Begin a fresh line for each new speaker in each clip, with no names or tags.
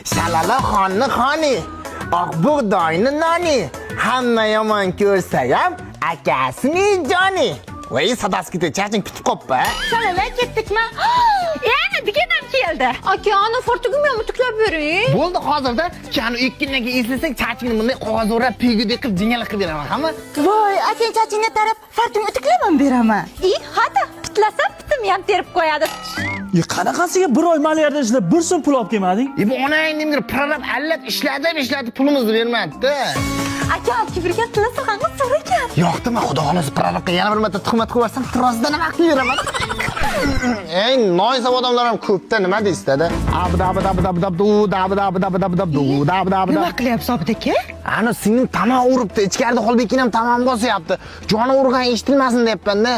Shalala xonni xoni, oq bug'doyni noni, hamma yomon ko'rsa ham akasining joni. Voy, sadasi ketdi, chaching bitib qolibdi.
Shalala, ketdikmi? Yana diganam keldi.
Aka, ana fartugimni ham utiklab bering.
Bo'ldi, hozirda kani 2 kundan keyin eslasang, chachingni bunday qog'oz o'rab, piygudek qilib, jingalak qilib beraman, hamma.
Voy, akang chachingga tarab fartugimni utiklab ham beraman.
I, hata pitlasa pitimni ham terib qo'yadi.
E, qanaqasiga bir oy mana yerda ishlab 1 so'm pul olib kelmading?
E, bu onang nimdir prorab allab ishlatib ishlatib pulimizni bermadi.
Aka, olib kelgan tilla sog'ang'i zo'r ekan.
Yoqdimi, xudo xohlasa, prorabga yana bir marta tuhmat qilib yuborsam, tirozdan nima qilib beraman. Ey, noinsop odamlar ham ko'pda, nima deysiz, dada? Abda abda abda abda du da abda abda abda abda du da abda abda.
Nima qilyapsiz, Obid aka?
Ani singlim tamom uribdi, ichkarida Xolbekin ham tamom bosyapti. Joni urgan eshitilmasin deyapman-da.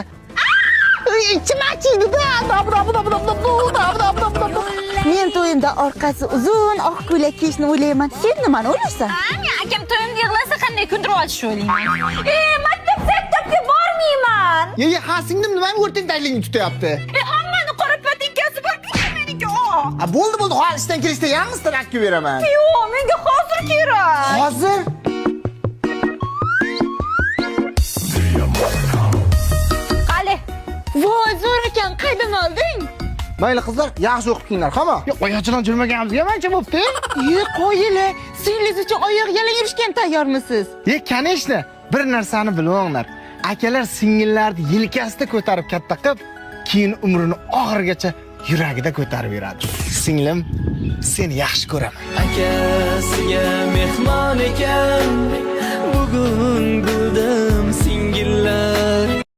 Ichim achiydi-da. Abda abda abda abda du da abda abda abda.
Men to'yimda orqasi uzun oq ko'ylak kiyishni o'ylayman. Sen nimani o'ylaysan?
Men akam to'yimda yig'lasa qanday kuldirib olishni o'ylayman. E, maktab maktabga bormayman.
Ye, ye, ha, singlim nimani o'rtang tagligini tutyapti?
E, hammani qora patinkasi bor, bitta meniki oq.
A, bo'ldi, bo'ldi, hozir ishdan kelishda yangisidan olib kelib beraman.
Yo'q, menga hozir kerak.
Hozir?
Qali.
Voy, zo'r ekan. Qayerdan olding?
Mayli qizlar, yaxshi o'qib kelinglar, hamma. Yo'q, oyoqchadan jurmaganimizga mancha bo'pti.
Ye, qo'yili. Singlingiz uchun oyoq yalang yurishga ham tayyormisiz?
E, конечно, bir narsani bilinglar. Akalar singillarni yelkasida ko'tarib katta qilib, keyin umrini oxirigacha yuragida ko'tarib yuradi. Singlim, seni yaxshi ko'raman.
Akasiga mehmon ekan, bugun bildim, singillar.